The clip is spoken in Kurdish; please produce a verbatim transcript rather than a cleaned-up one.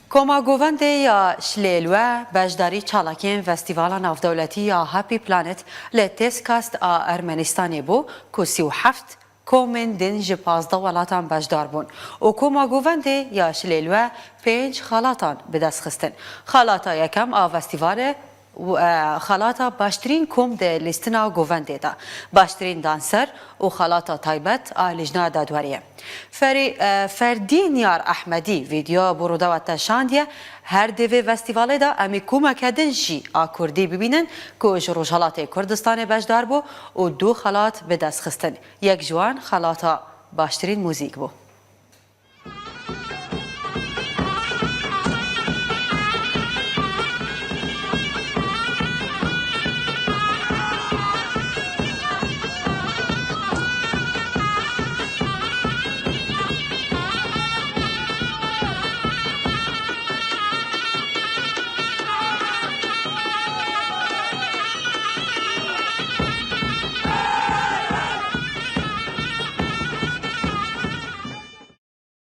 Koma Govendê ya Şilêlwe beşdarî çalakiyên Festîvala Navdewletî ya Happy Planet li Tezkast a Ermenistanê bû ku sî û heft komên din ji pazdeh welatan beşdar bûn û Koma Govendê ya Şilêlwe pênc xalatan bi dest xistin. Xalata yekem a festîvalê û, e, xalata baştirîn kom di lîstina govendê de, baştirîn danser û xalata taybet a Lijna Dadweriyê. Ferî, e, Ferdîn Yar Ehmedî vîdeo bo Rûdawa te şandiye. Her di vê festîvalê de em ê komeke din jî a Kurdî bibînin ku ji Rojhelatê Kurdistanê beşdar bû û du xelat bi dest xistin. Yek ji wan xelata baştirîn muzîk bû.